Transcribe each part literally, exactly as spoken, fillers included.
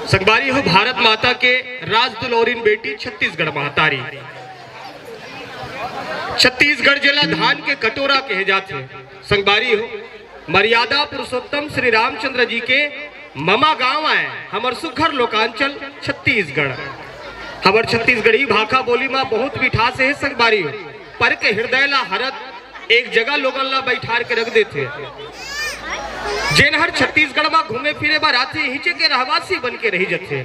संगवारी हो, भारत माता के राजदुलौरिन बेटी छत्तीसगढ़ महतारी। छत्तीसगढ़ जेला धान के कटोरा कहे जाथे। संगवारी हो, मर्यादा पुरुषोत्तम श्री रामचंद्र जी के ममा गांव आय, हमर सुघर लोकांचल छत्तीसगढ़। हमर छत्तीसगढ़ी भाखा बोली म बहुत मिठास हे संगवारी हो, पर के हृदय ला हरत एक जगह लोगन ला बैठार के रख देथे। जेन हर छत्तीसगढ़ म घूमे फिरे बर आथे, हिचे के रहवासी बन के रहि जथे।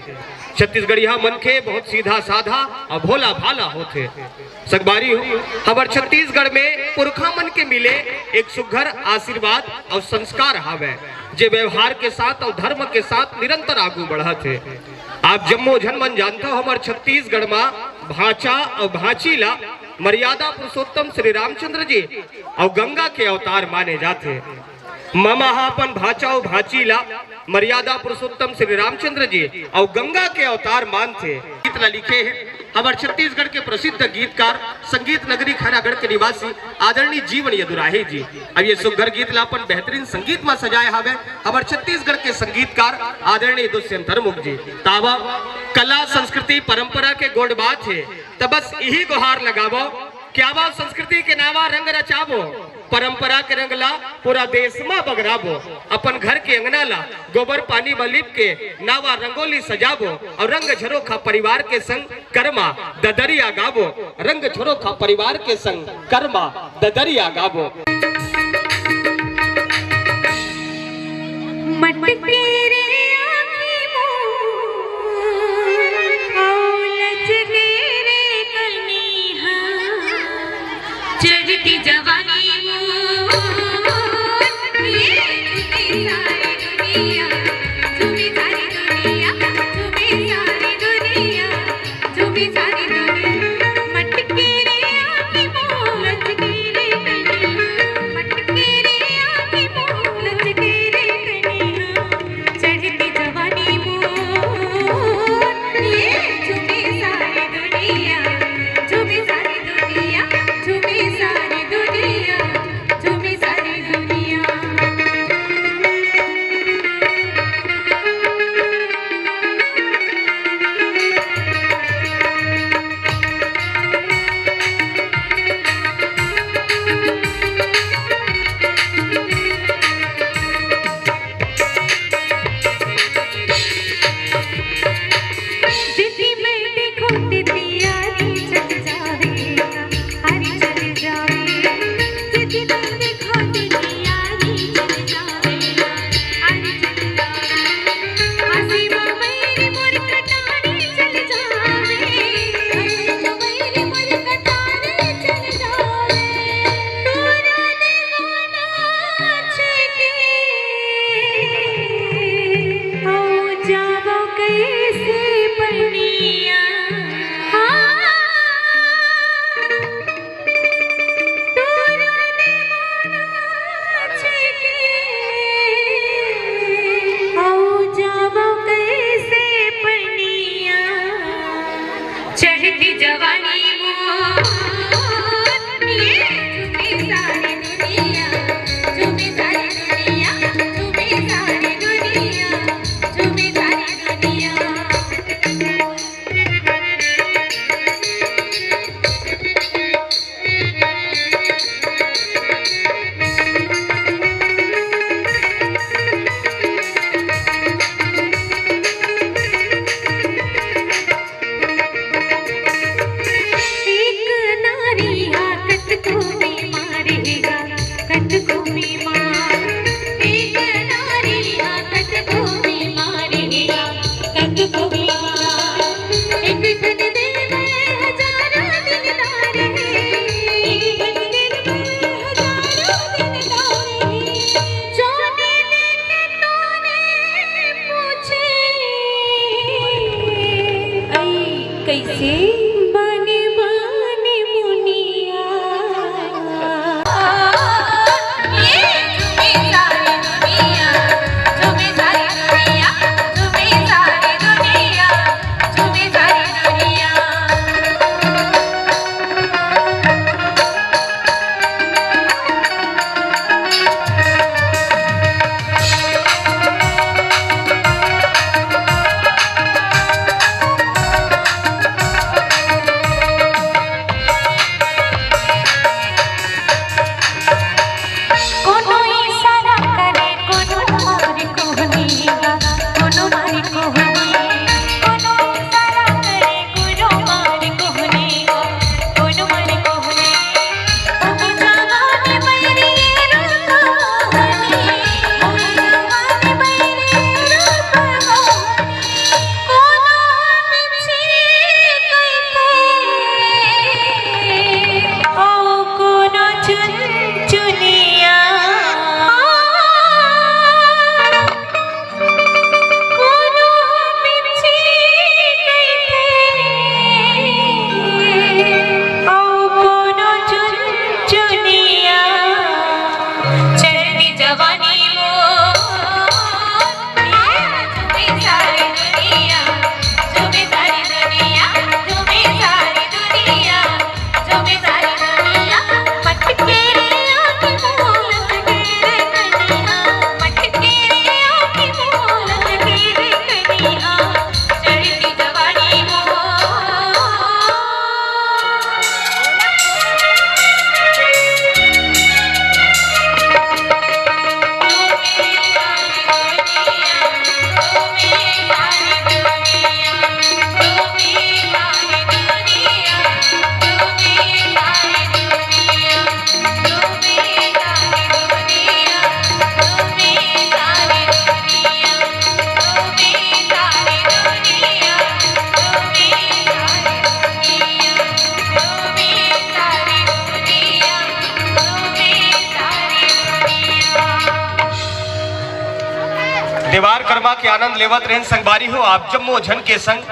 छत्तीसगढ़िया मनखे बहुत सीधा साधा अउ भोला भाला होथे। संगवारी हो, हमर छत्तीसगढ़ में पुरखा मन के मिले एक सुघर आशीर्वाद अउ संस्कार हावय, जे व्यवहार के साथ अउ धर्म के साथ निरंतर आगू बढ़त हे। आप जम्मो झन मन जानथव, हमर छत्तीसगढ़ म भांचा अउ भांची ला मर्यादा पुरुषोत्तम श्री रामचंद्र जी अउ गंगा के अवतार माने जाथे। ममा ह अपन भांचा अउ भांची ला मर्यादा पुरुषोत्तम श्री रामचंद्र जी अउ गंगा के अवतार मानथे। गीत ला लिखे हे हमर छत्तीसगढ़ के प्रसिद्ध गीतकार, संगीत नगरी खैरागढ़ के निवासी आदरणीय जीवन यदुराहे जी। अब ये सुघर गीत ला अपन बेहतरीन संगीत म सजाए हावे हमर छत्तीसगढ़ के संगीतकार आदरणीय दुष्यंत हरमुख जी। तावा कला, संस्कृति, परंपरा के गोठ बात हे, त बस इही गोहार लगावो, क्या वो संस्कृति के नावा रंग रचाबो, परंपरा के रंग ला पूरा देश म बगराबो, अपन घर के अंगना ला गोबर पानी म लिप के नावा रंगोली सजाबो अउ रंग झरोखा परिवार के संग करमा ददरिया गाबो, रंग झरोखा परिवार के संग करमा ददरिया गाबो। मटके रे आँखी मोर, अउ लचके रे कनिहा, चढ़ती जवानी मोर, ये झूमे सारी दुनिया, झूमे सारी दुनिया, झूमे सारी दुनिया। झूमे सारी दुनिया, मटके रे आँखी मोर, लचके रे कनिहा, मटके रे आँखी मोर, लचके रे कनिहा, चढ़ती जवानी मोर, ये झूमे सारी दुनिया, झूमे सारी दुनिया, झूमे सारी दुनिया, झूमे सारी दुनिया। देवार करमा के आनंद लेवत रहेन संगवारी हो, आप जम्मो झन के संग।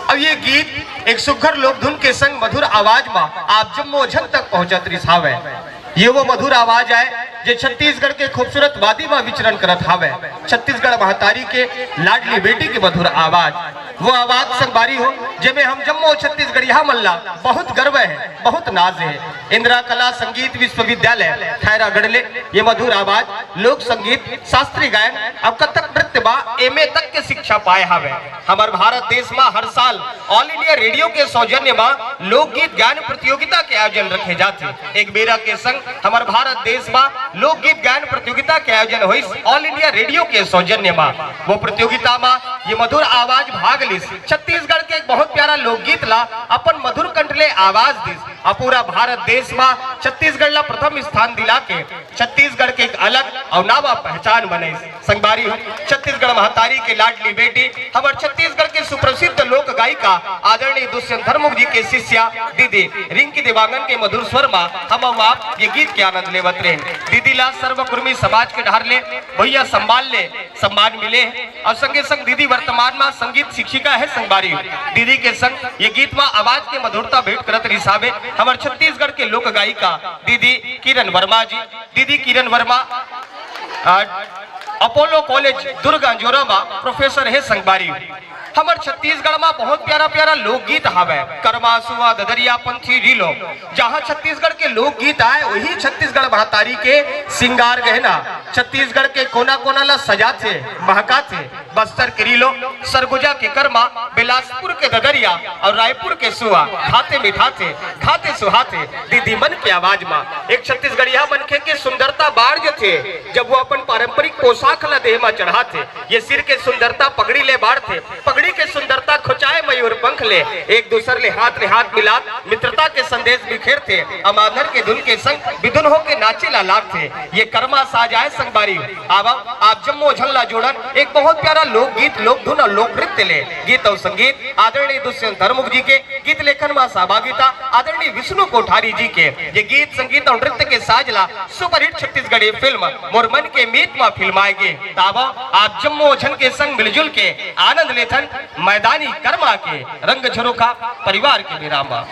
अब ये गीत एक सुघर लोकधुन के संग मधुर आवाज मा आप जम्मो झन तक पहुंचत रिस हावय। ये वो मधुर आवाज आय, जे छत्तीसगढ़ के खूबसूरत वादी मा विचरण करत हावय। छत्तीसगढ़ महतारी के लाडली बेटी के मधुर आवाज, वो आवाज संगवारी हो, जेमे हम जम्मो छत्तीसगढ़िया मन ला बहुत गर्व है, बहुत नाज है। इंदिरा कला संगीत विश्वविद्यालय खैरागढ़ ले ये मधुर आवाज लोक संगीत, शास्त्रीय गायन अउ कथक नृत्य मा एमए तक के शिक्षा पाए हावय। हमर भारत देश मा हर साल ऑल इंडिया रेडियो के सौजन्य मा लोकगीत गायन प्रतियोगिता के आयोजन रखे जाथे। एक बेरा के संग हमर भारत देश मा लोकगीत गायन प्रतियोगिता के आयोजन होइस ऑल इंडिया रेडियो के सौजन्य मा। वो प्रतियोगिता मा ये मधुर आवाज भाग लिस। छत्तीसगढ़ के एक बहुत प्यारा लोकगीत ला अपन मधुर कंठ ले आवाज दिस। अउ पूरा भारत देश मा छत्तीसगढ़ ला प्रथम स्थान दिला के छत्तीसगढ़ के एक अलग अउ नवा पहचान बनइस। संगवारी हो, छत्तीसगढ़ महतारी के लाडली बेटी, हमर छत्तीसगढ़ के सुप्रसिद्ध लोक गायिका आदरणीय दुष्यंत धर्मुक जी के शिष्या दीदी रिंकी देवांगन के मधुर स्वर मा हम अउ आप ये गीत के आनंद लेवत रहेन। दीदी ला सर्व कुर्मी समाज के डहर ले भैया संभाल ले सम्मान मिले हे अउ संगे संग दीदी वर्तमान मा संगीत शिक्षिका हे संगवारी। दीदी के संग ये गीत मा आवाज के मधुरता भेंट करत रिस हावे हमर छत्तीसगढ़ के लोक गायिका दीदी किरण वर्मा जी। दीदी किरण वर्मा, आ, अपोलो कॉलेज दुर्ग अंजोरा मा प्रोफेसर हे संगवारी। हमर छत्तीसगढ़ मा बहुत प्यारा प्यारा लोकगीत हावय, करमा सुआ ददरिया पंथी रीलो। जहाँ छत्तीसगढ़ के लोकगीत आय, वही छत्तीसगढ़ महतारी के सिंगार गहना छत्तीसगढ़ के कोना कोना ला सजाथे, महकाथे। बस्तर के रीलो, सरगुजा के करमा, बिलासपुर के ददरिया अउ रायपुर के सुआ, खाथे मिठाथे, खाथे सुहाथे, दीदी मन के आवाज मा एक छत्तीसगढ़िया मनखे के सुंदरता बाढ़ जथे। जब वो अपन पारंपरिक पोशाक ला देह मा चढ़ाथे, ये सिर के सुंदरता पगड़ी ले बाढ़थे, पगड़ी के सुंदरता खोचाए मयूर पंख ले, एक दूसर ले हाथ ले हाथ मिलात मित्रता के संदेश बिखेरथे, अमाधर के धुन के संग बिधुन होके नाचे ला लागथे। ये करमा साज आय संगवारी। आवा, आप जम्मो झन ला जोड़न एक बहुत प्यारा लोकगीत, लोकधुन अउ लोक नृत्य ले। गीत अउ संगीत आदरणीय दुष्यंत धर्मुक जी के, गीत लेखन मा सहभागिता आदरणीय विष्णु कोठारी जी के। ये गीत, संगीत अउ नृत्य के साज ला सुपरहिट छत्तीसगढ़ी फिल्म मोर मन के मीत मा फिल्माए गे। त आवा, आप जम्मो झन के संग मिलजुल के आनंद लेथन मैदानी करमा के रंग झरोखा परिवार के बेरा मा।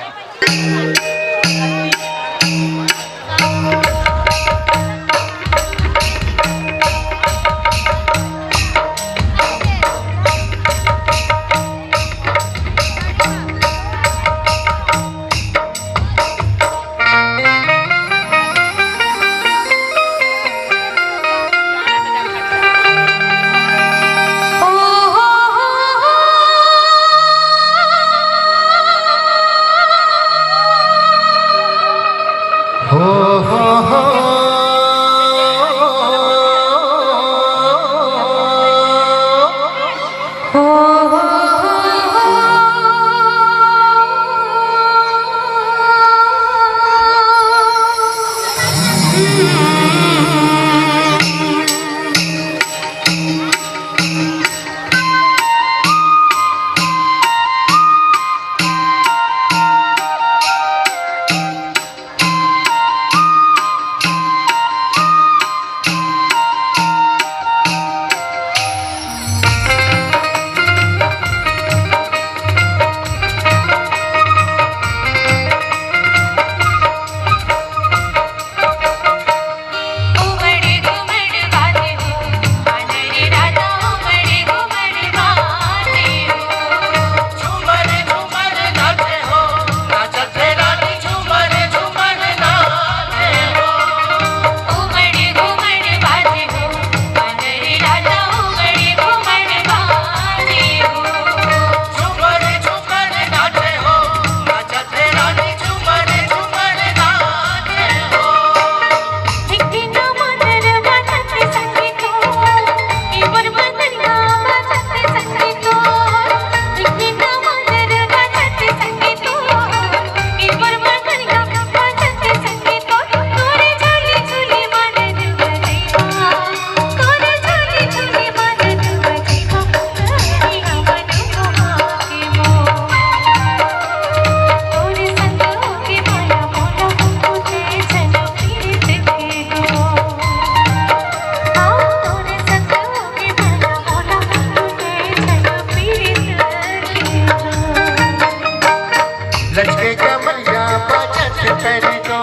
कमरिया बाजत पैरी तो,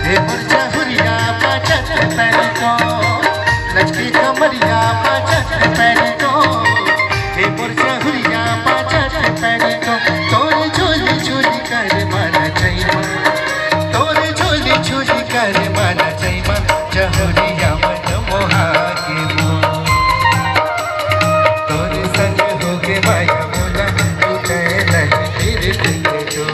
हे मोर जहुरिया बाजत पैरी तो, लचकी कमरिया बाजत पैरी तो, हे मोर जहुरिया बाजत पैरी तो, तोर झोली झोली कर मन चैमा, तोर झोली झोली कर मन चैमा, जहुरिया मन मोहा के मोर। तोर संग होके माया मोला, तू कैलस फिर तो।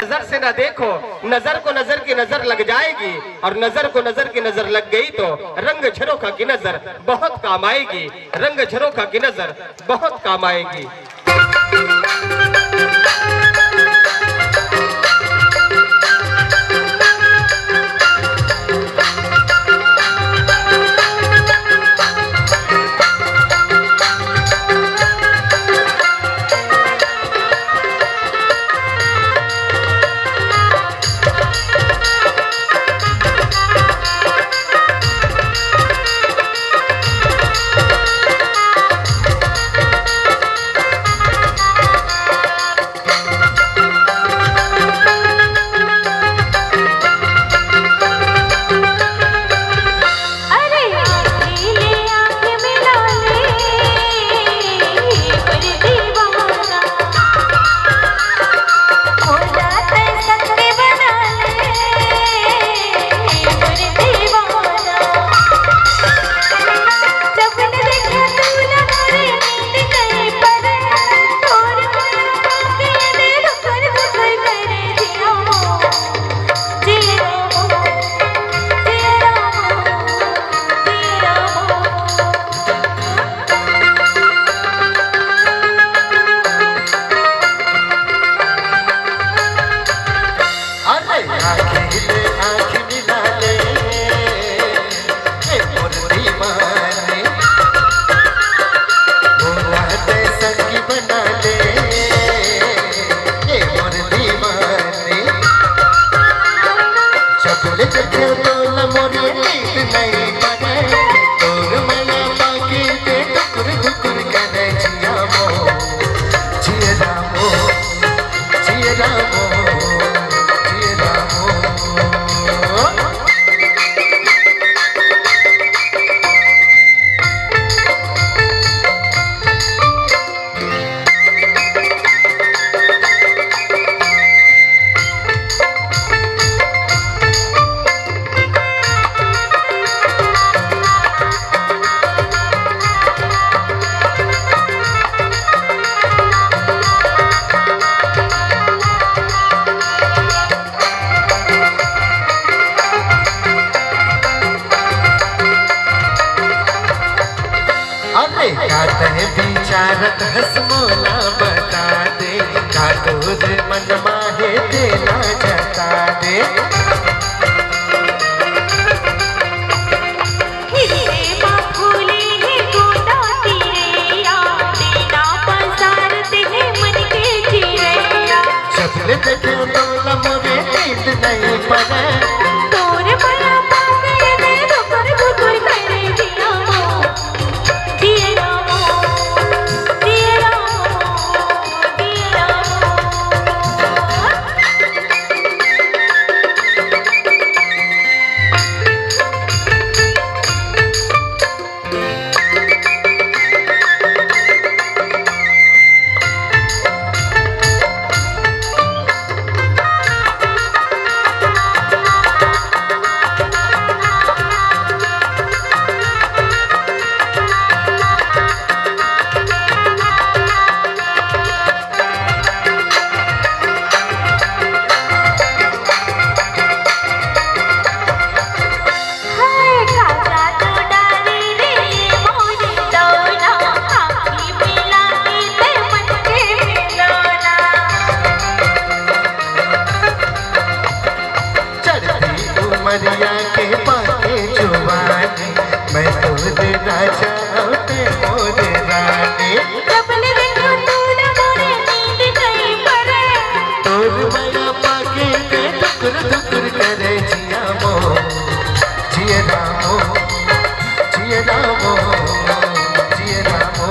नजर से ना देखो, नजर को नजर की नजर लग जाएगी, और नजर को नजर की नजर लग गई तो रंग झरोखा की नजर बहुत काम आएगी, रंग झरोखा की नजर बहुत काम आएगी। अरे आँखी ले आँखी मिला ले, ए मोर दीवानी। मोला तैं संगी बना ले, ए मोर दीवानी। जब ले देखे तोला मोर नींद नइ परे, तोर मया पाके ते टुकुर टुकुर करे जिया मोर, जिया मोर। जिया रामो, जिया रामो। अरे का तैं बिचारत हस मोला बता दे, का तोर मन मा हे तेला जता दे। हिरले मा फूले हे गोंदा तिरैया, तेला पसारत हे मन के चिरैया। जब ले देखे तोला मोरे नींद नइ परे। तोर मया पाके में धुकुर धुकुर करे जिया मो, जिया मो, जिया मो, जिया मो। हाय काजा तो डारी रे मोरी दौरा, आँखी मिला के ते मन के मिलौना। चढ़ती उमरिया के पाके जुवानी, मैं तोर राजा अउ ते मोर रानी। जब ले देखो तोला मोरे नींद नइ परे। तोर मया पाके ते धुकुर धुकुर करे जिया मो, जिया रामो, जिया रामो, जिया रामो।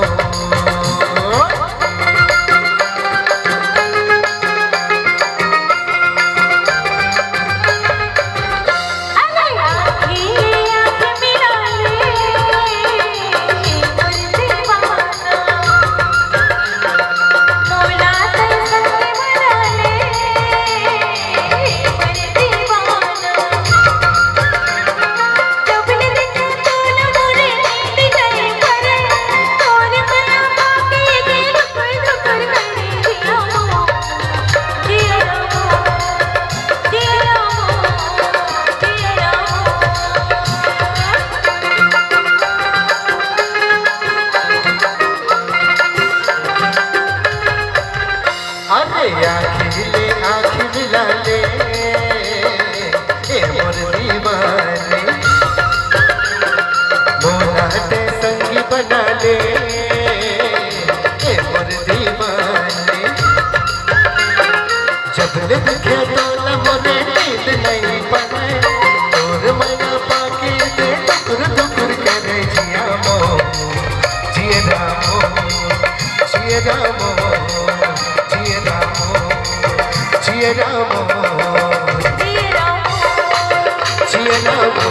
देखे तोला मोरे नींद नइ पड़े, तोर मया पाके दे टुकुर टुकुर करे जिया मो, जिया रामो, जिया रामो, जिया रामो, जिया रामो, जिया रामो, जिया रामो।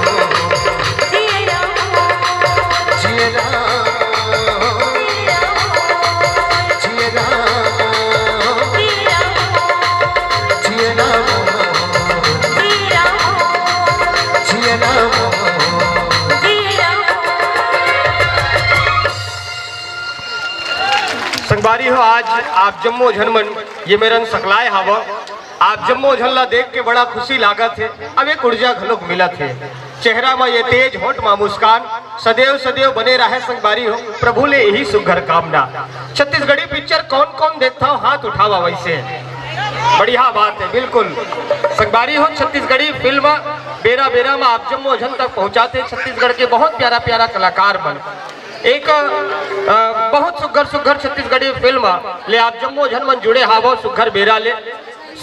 संगवारी हो, आज आप जम्मो झन मन ये मेरन सकलाय हावव। आप जम्मो झन ला देख के बड़ा खुशी लागत हे, अब एक ऊर्जा घलोक मिलत हे। चेहरा म ये तेज, होंठ म मुस्कान, सदैव सदैव बने रहय संगवारी हो, प्रभु ले यही सुघर कामना। छत्तीसगढ़ी पिक्चर कौन कौन देखथव, हाथ उठावा वैसे। बढ़िया बात है, बिल्कुल। संगवारी हो, छत्तीसगढ़ी फिल्म बेरा बेरा म आप जम्मो झन तक पहुंचाथे छत्तीसगढ़ के बहुत प्यारा प्यारा कलाकार मन। एक अ, बहुत सुघर सुघर छत्तीसगढ़ी फिल्म ले आप जम्मो झन मन जुड़े हावव सुघर बेरा ले।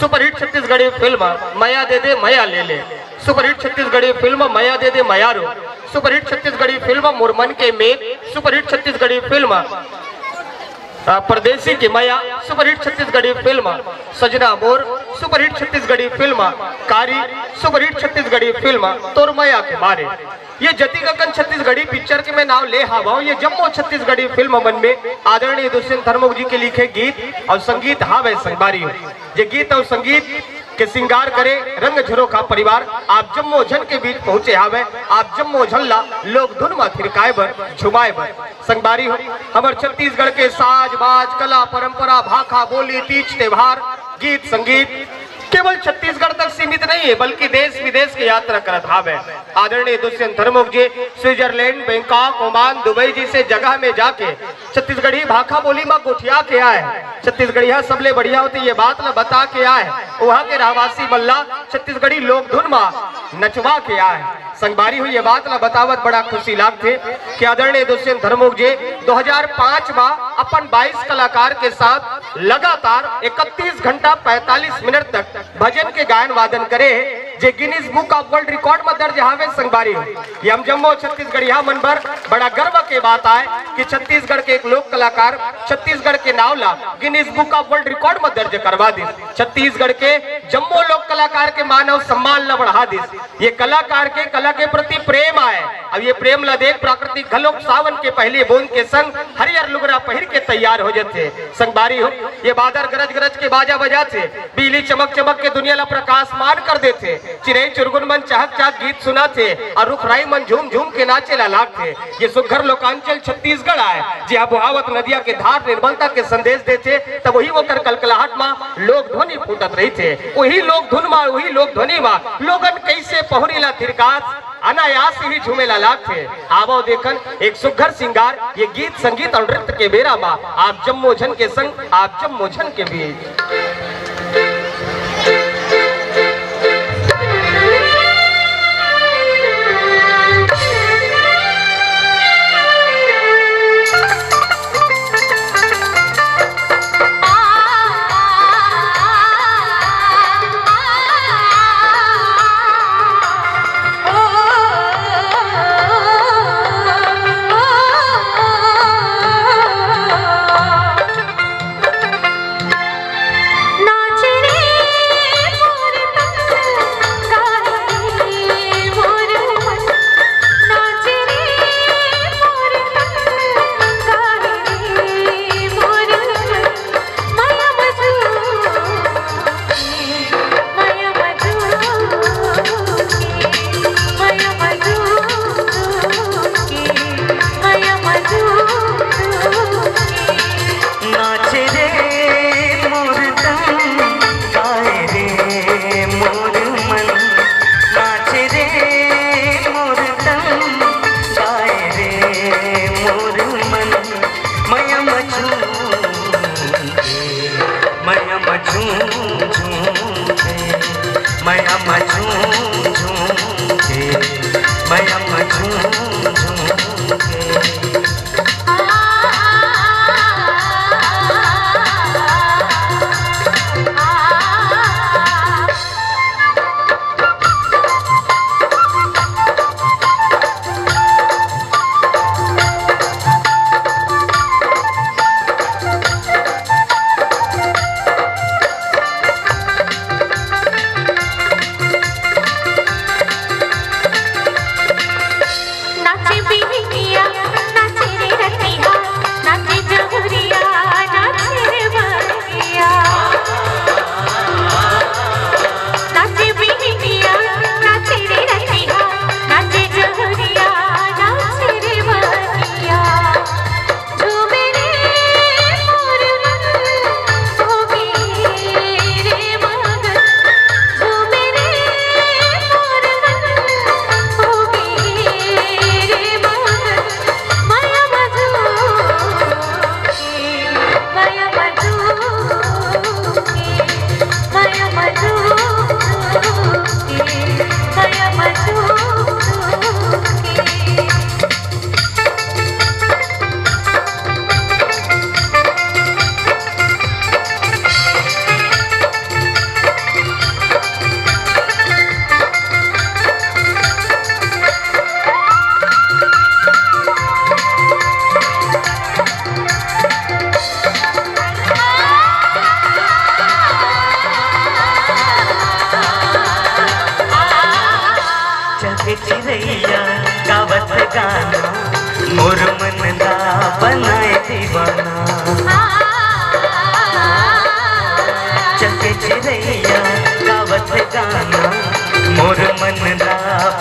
सुपरहिट छत्तीसगढ़ी फिल्म मया दे दे मया ले ले, सुपरहिट छत्तीसगढ़ी फिल्म मया दे दे मया रो, सुपरहिट छत्तीसगढ़ी फिल्म मोर मन के मेघ, सुपरहिट छत्तीसगढ़ी फिल्म अ, परदेसी के मया, सुपरहिट छत्तीसगढ़ी फिल्म सजना मोर, सुपरहिट छत्तीसगढ़ी फिल्म कारी, सुपरहिट छत्तीसगढ़ी फिल्म तोर मया के मारे। ये जतिक अकन छत्तीसगढ़ी पिक्चर के मैं नाव ले हावव, ये जम्मो छत्तीसगढ़ी फिल्म मन में आदरणीय दुष्यंत धर्मोक जी के लिखे गीत अउ संगीत हावय संगवारी हो। ये गीत अउ संगीत के सिंगार करे रंग झरोखा परिवार आप जम्मो झन के बीच पहुंचे हावय, आप जम्मो झन ला लोक धुन म थिरकाए बर, झुमाए बर। संगवारी हो, हमर छत्तीसगढ़ के साज बाज, कला परंपरा, भाखा बोली, तीज त्योहार, गीत संगीत केवल छत्तीसगढ़ तक सीमित नहीं है, बल्कि देश विदेश के यात्रा करत हावय। आदरणीय दुष्यंत धर्मोक जी स्विट्जरलैंड, बैंकॉक, ओमान, दुबई जैसे जगह में जाके छत्तीसगढ़ी भाखा बोली म गोठिया के आए। छत्तीसगढ़िया सबले बढ़िया होथे ये बात ल बता के आए। उहाँ के रहवासी मन ला छत्तीसगढ़ी लोक धुन म नचवा के आए। संगवारी हो, ये बात ला बतावत बड़ा खुशी लागथे कि आदरणीय दुष्यंत धर्मोक जी दो हज़ार पाँच म अपन बाईस कलाकार के साथ लगातार इकतीस घंटा पैंतालीस मिनट तक भजन के गायन वादन करे हे, जे Guinness book of world record म दर्ज हावे संगवारी हो। ये हम जम्मो छत्तीसगढ़िया मन बर बड़ा गर्व के बात आय कि छत्तीसगढ़ के एक लोक कलाकार छत्तीसगढ़ के नाव ला Guinness book of world record म दर्ज करवा दिस। छत्तीसगढ़ के जम्मो लोक कलाकार के मान अउ सम्मान ला बढ़ा दिस। ये कलाकार के कला के प्रति प्रेम आय। अब ये प्रेम ला देख प्राकृतिक घलोक सावन के पहली बूंद के संग हरियर लुगरा पहिर के तैयार हो जथे। संगवारी हो, ये बादर गरज गरज के बाजा बजाथे, बिजली चमक चमक के दुनिया ला प्रकाशमान कर देथे, चिरई चुरगुन मन चहक चहक गीत सुनाथे अउ रुख राई मन झूम झूम के नाचे ला लागथे। ये सुघर लोकांचल छत्तीसगढ़ आय, जे हा बोहावत नदिया के धार निर्मलता के संदेश देथे, तब वही ओकर कलकलाहट मा लोक ध्वनि फूटत रहिथे। वही लोक धुन मा, वही लोक ध्वनि मा लोगन कइसे पहुरी ला थिरकास, अनायास ही झूमे ला लागथे। आवव देखन एक सुघर सिंगार ये गीत संगीत अउ नृत्य के बेरा मा आप जम्मो झन के संग, आप जम्मो झन के बीच।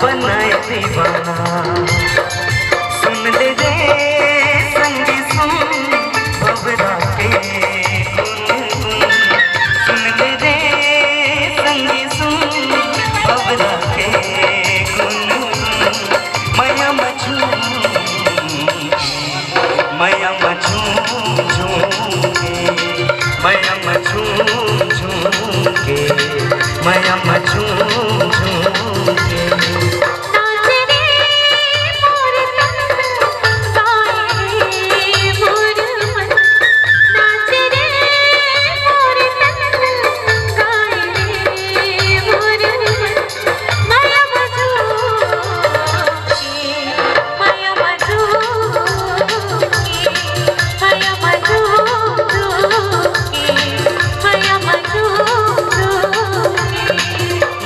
बनाए दीवाना। सुन ले रे संगी सुन, भवरा के गुनगुन। सुन ले रे संगी सुन, भवरा के गुनगुन। मया मझूम मया मझूम झूम के, मया मझूम झूम के, मया मझूम झूम के।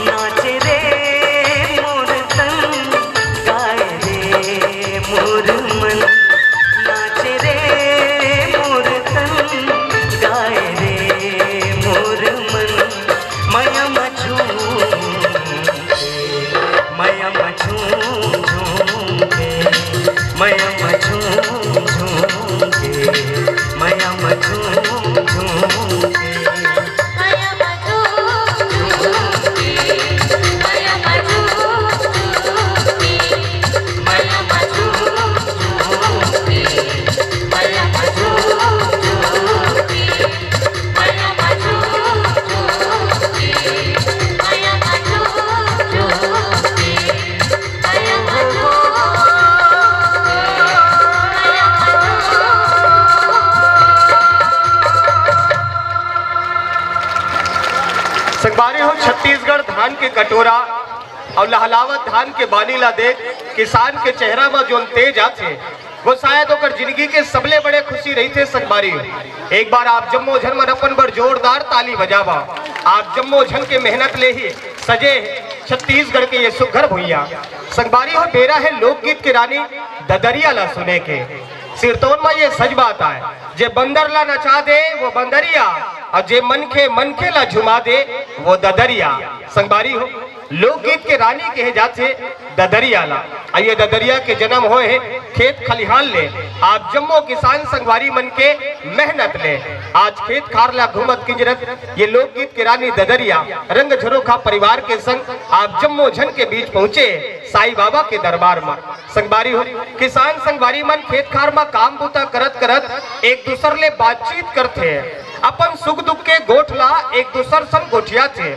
नाच रे मोर तन, गाए रे मोर मन। नाच रे मोर तन, गाए रे मोर मन। मया मझूम मया मझूम झूम के, मया मझूम झूम के, मया मझूम झूम के। संगवारी हो, छत्तीसगढ़ धान के कटोरा अउ लहलावत धान के बाली ला देख किसान के चेहरा म जोन तेज आथे, वो शायद ओकर जिंदगी के सबले बड़े खुशी रहिथे संगवारी। एक बार आप जम्मो झन मन अपन बर जोरदार ताली बजावा। आप जम्मो झन के मेहनत ले ही सजे हे छत्तीसगढ़ के ये सुघर भुइयां। संगवारी हो, बेरा हे लोकगीत के रानी ददरिया ला सुने के। सिरतोन म ये सच बात आय, जे बंदर ला नचा दे वो बंदरिया, अउ जे मनखे मनखे ला झुमा दे वो ददरिया। संगवारी हो, लोकगीत के रानी कहे जाथे ददरिया ला। अउ ये ददरिया के जन्म होए हे खेत खलिहान ले। आप जम्मो किसान संगवारी मन के मेहनत ले आज खेत खार ला घूमत किंजरत ये लोकगीत के रानी ददरिया रंग झरोखा परिवार के संग आप जम्मो झन के बीच पहुंचे साईं बाबा के दरबार म। संगवारी हो, किसान संगवारी मन खेत खार म काम बूता करत करत एक दूसर ले बातचीत करथे, अपन सुख दुख के गोठ ला एक दूसर संग गोठियाथे।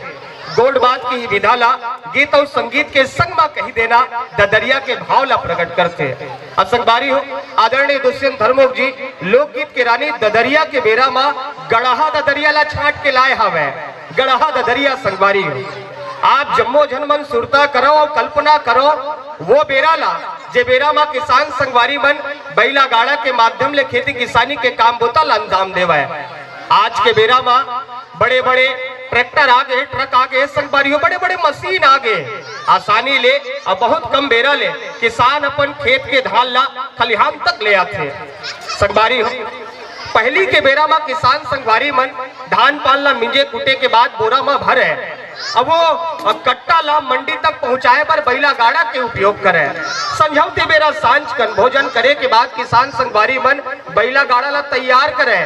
गोठ बात के विधा ला गीत अउ संगीत के संग म कहि देना ददरिया के भाव ला प्रकट करथे। अउ संगवारी हो, आदरणीय दुष्यंत धर्मोक जी लोकगीत के रानी ददरिया के बेरा म गड़हा ददरिया ला छांट के लाए हवय। गड़हा ददरिया संगवारी हो, आप जम्मो झन मन सुरता करव अउ कल्पना करव वो बेरा ला, जे बेरा म किसान संगवारी मन बइला गाड़ा के माध्यम ले खेती किसानी के काम बूता ला अंजाम देवय। आज के बेरा म बड़े-बड़े ट्रैक्टर आ गे, ट्रक आ गे, संगवारी हो, बड़े-बड़े मशीन आ गे, आसानी ले अउ बहुत कम बेरा ले किसान अपन खेत के धान ला खलिहान तक ले आथे। संगवारी हो, पहिली के बेरा म किसान संगवारी मन धान पान ला मिंजे कूटे के बाद बोरा म भरे, अब वो कट्टा ला मंडी तक पहुंचाए बर बइला गाड़ा के उपयोग करे। संझौती बेरा सांझ कन भोजन करे के बाद किसान संगवारी मन बइला गाड़ा ला तैयार करे,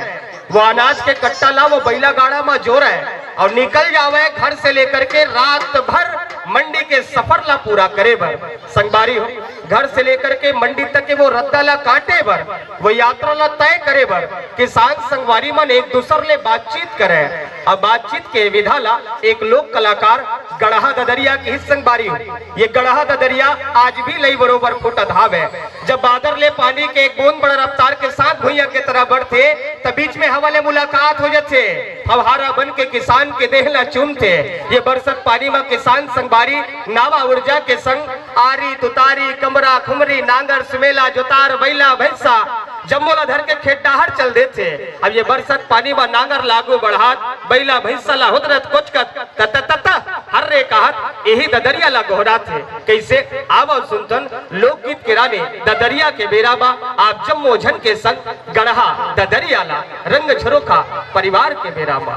वो अनाज के कट्टा ला वो बइला गाड़ा म जोरे अउ निकल जावे घर से लेकर के रात भर मंडी के सफर ला पूरा करे बर। संगवारी हो, घर से लेकर के मंडी तक के वो रद्दा ला काटे बर, वो यात्रा ला तय करे बर किसान संगवारी मन एक दूसर ले बातचीत करे। अब बातचीत के विधा ला एक लोक कलाकार गड़हा ददरिया के ही संगवारी हो। ये गड़हा ददरिया आज भी लई बरोबर फूटत हावे। जब बादर ले पानी के एक बूंद बड़ रफ्तार के साथ भुइयां के तरफ बढ़थे, त बीच में हवा ले मुलाकात हो जाथे। फव्हारा बन के किसान के देह ला चूमथे। ये बरसत पानी म किसान संगवारी नावा ऊर्जा के संग आरी, तुतारी, कमरा, खुमरी, नांगर, सुमेला, जोतार, बइला, भैंसा, जम्मो ला धर के खेत डाहर चल देथे। अब ये बरसत पानी म नांगर ला आगू बढ़ात बइला, भैंसा ला हुदरत, कोचकत, त, त, त, त, हर्रे कहत इही ददरिया ला गोहराथे। कइसे? आवव सुनथन लोकगीत के रानी ददरिया के बेरा म आप जम्मो झन के संग गड़हा ददरिया ला रंग झरोखा परिवार के बेरा म।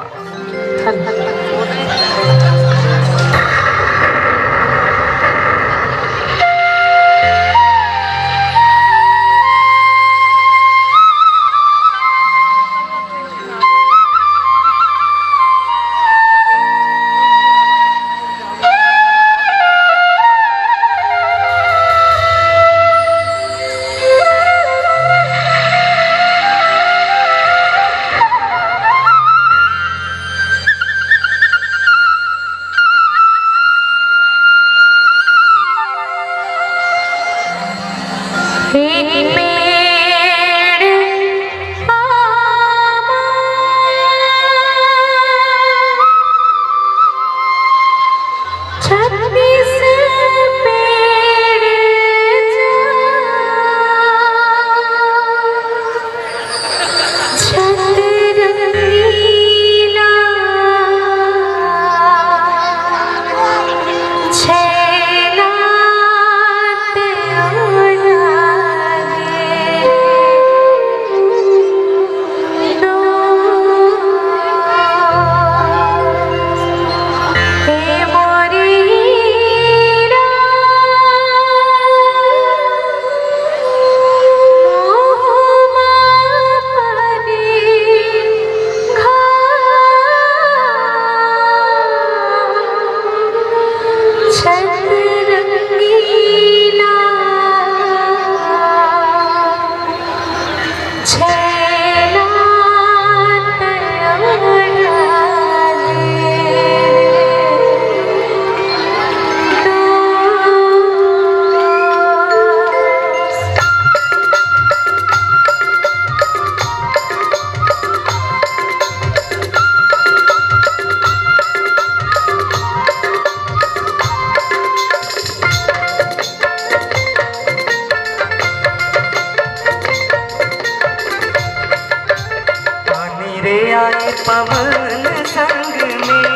पवन संग में,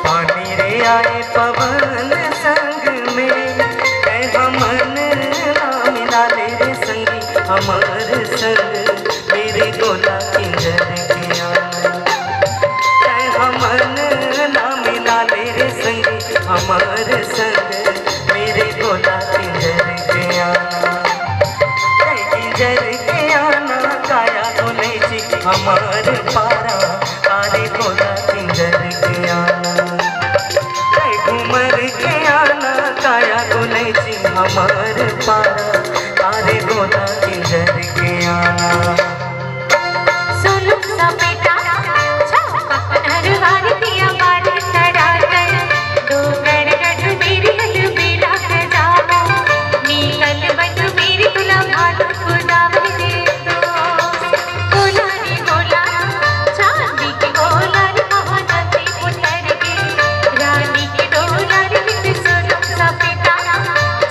पानी रे आए पवन संग में, तै हमन ला मिला ले रे संगी, हमर संग मेरे गोला किंजर के आना। तै हमन ला मिला ले रे संगी, हमर संग मेरे गोला किंजर के आना। तै किंजर के आना, काया गोलैची हमर पारा, आरे गोला किंजर के आना। तै घूमर के आना, काया गोलैची हमर पारा, आरे गोला किंजर के आना। सोनू सा बेटा, छापा नरवार दिया बार तड़ा कर, दो गड़ गड़ मेरी हल मेरा जाओ, नीकल बन मेरी तुला भालू खुदा मेरे दोस्त। गोला रे गोला, चांदी के गोला रे, महानदी उतर के, रानी के डोला रे, सोनू सा बेटा,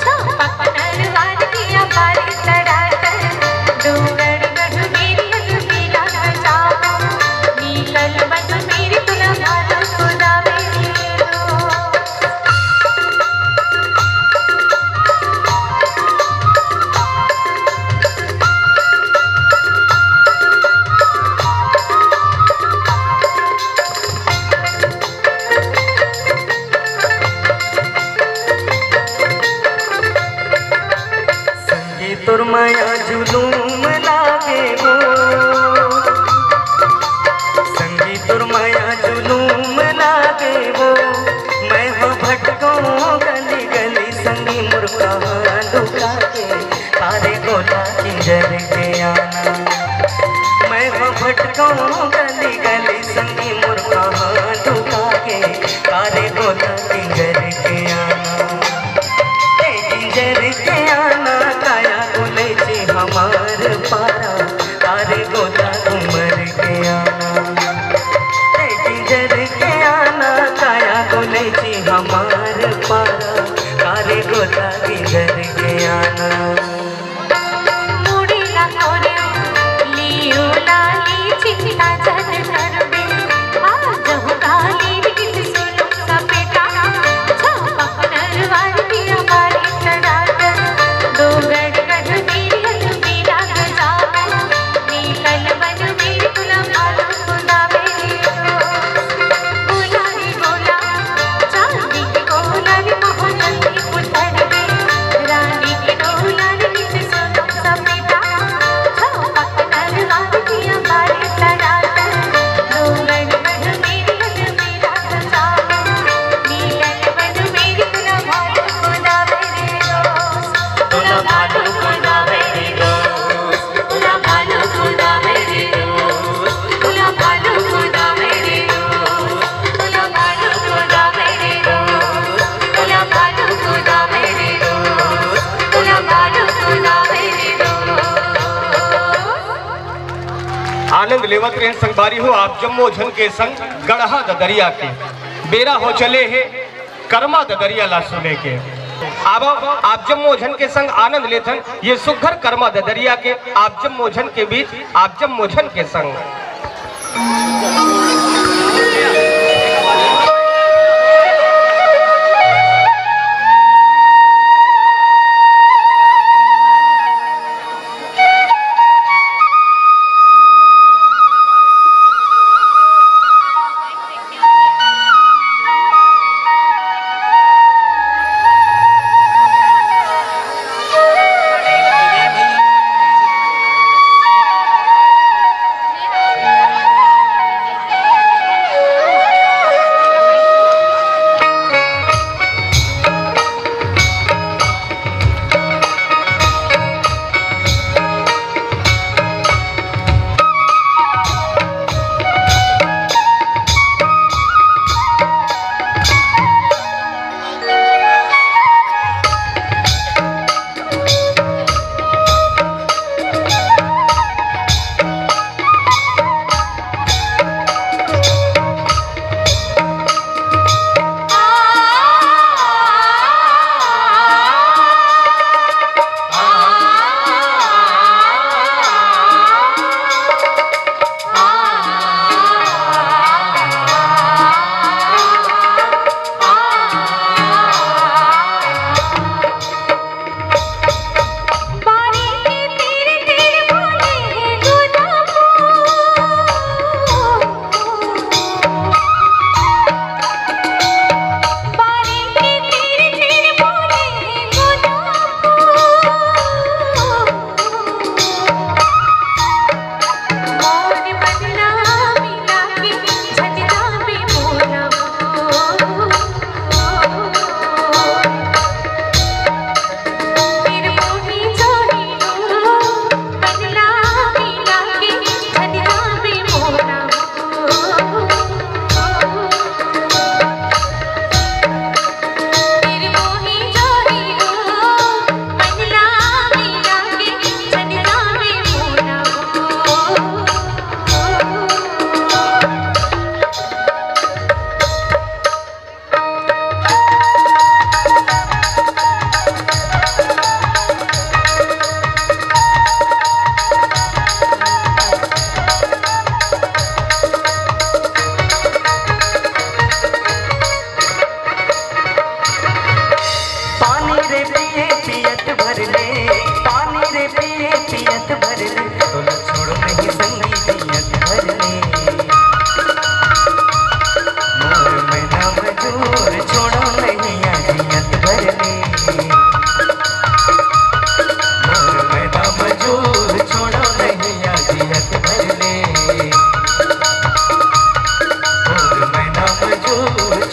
छापा नरवार दिया बार तड़ा कर, दो गड़ गड़ मेरी हल मेरा जाओ, नीकल बन मेरी तुला भालू खुदा मेरे दोस्त। संगी तोर मया जुलूम लागे वो, संगी तोर मया जुलूम लागे वो, मैं हो भटको गली गली संगी मोर कहाँ लुका के, आरे गोला किंजर के आना। मैं हो भटको गली गली संगी मोर कहाँ लुका के, आरे गोला किंजर के आना। ए किंजर के आना, काया गोलैची हमार पारा, आरे गोला घूमर के आना। ए किंजर के आना, काया गोलैची हमार पारा, आरे गोला किंजर के आना। मुड़ी ला कोरे लियो लाली चिंता जन करबे। आ जहु गाली गीत सुनो सपेटा, छपक नरवार दिया बारी तड़ाकर। दो गड़ गड़ मेरी अलमीरा गजाओ, नीकल बन मेरी तुला भालू खुदा मेरी दोस्त। गोला रे गोला, चांदी के गोला रे, मोहन के पुतल रे, रानी के डोला रे, गीत सुनो सपेटा, छपक नरवार दिया बारी तड़ाकर। दो गड़ गड़ मेरी अलमीरा गजाओ, नीकल बन मेरी तुला भालू खुदा मेरी दोस्त। तुला भालू खुदा मेरी दोस्त। आनंद लेवत रहेन संगवारी हो, आप जम्मो झन के संग गड़हा ददरिया के। बेरा हो चले हे करमा ददरिया ला सुने के। आवा, आप जम्मो झन के संग आनंद लेथन ये सुघर करमा ददरिया के, आप जम्मो झन के बीच, आप जम्मो झन के संग।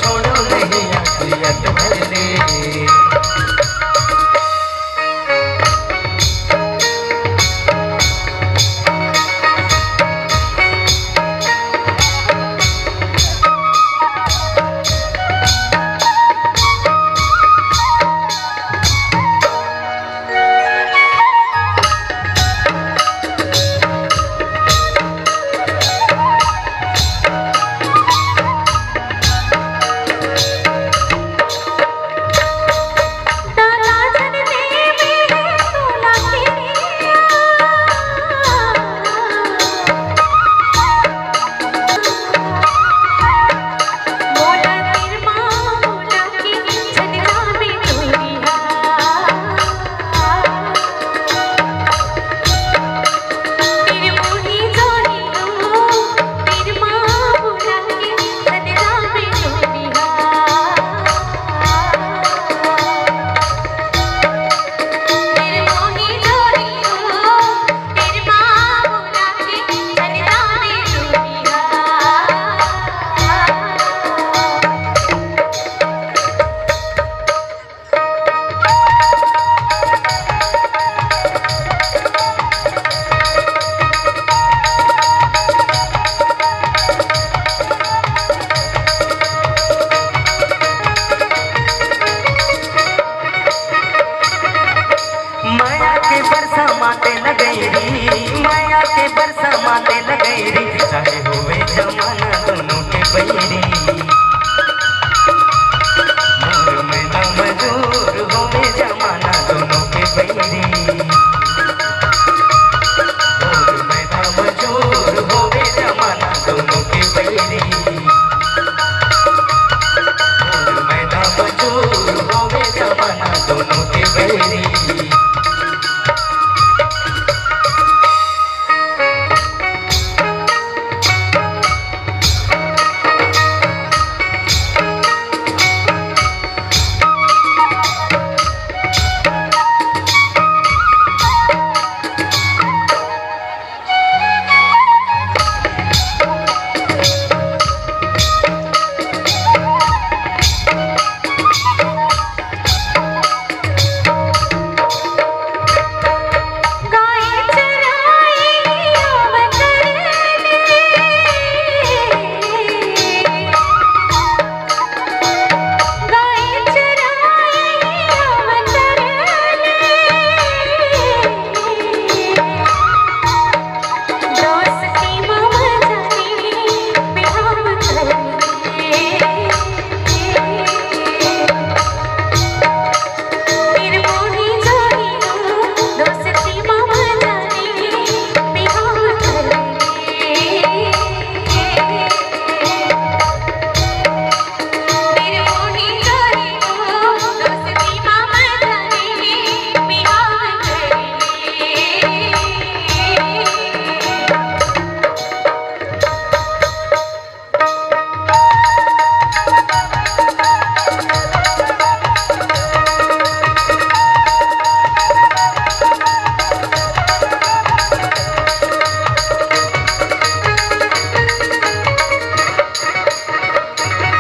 छोड़ो नहीं आखियत भर ले। माया के बरसा माते न गई री, माया के बरसा माते न गई री, चाहे होवे जमाना दोनों के बैरी। मोर मैना मजूर होवे जमाना दोनों के बैरी। मोर मैना मजूर होवे जमाना दोनों के बैरी। मोर मैना मजूर होवे जमाना दोनों के बैरी।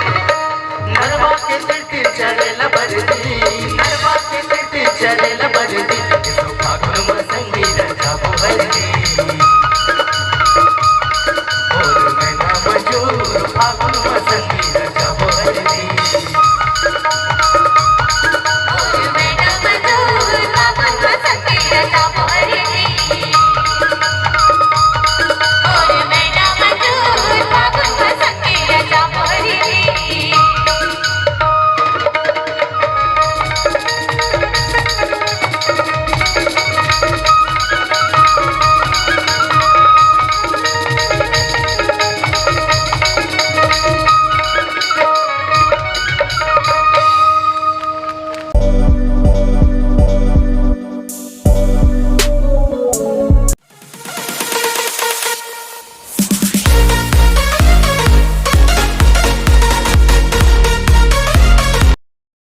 नरवा के तिर तिर चले ला बरदी, नरवा के तिर तिर चले ला बरदी, ये तो फागुन में संगी रचा बुहरदी।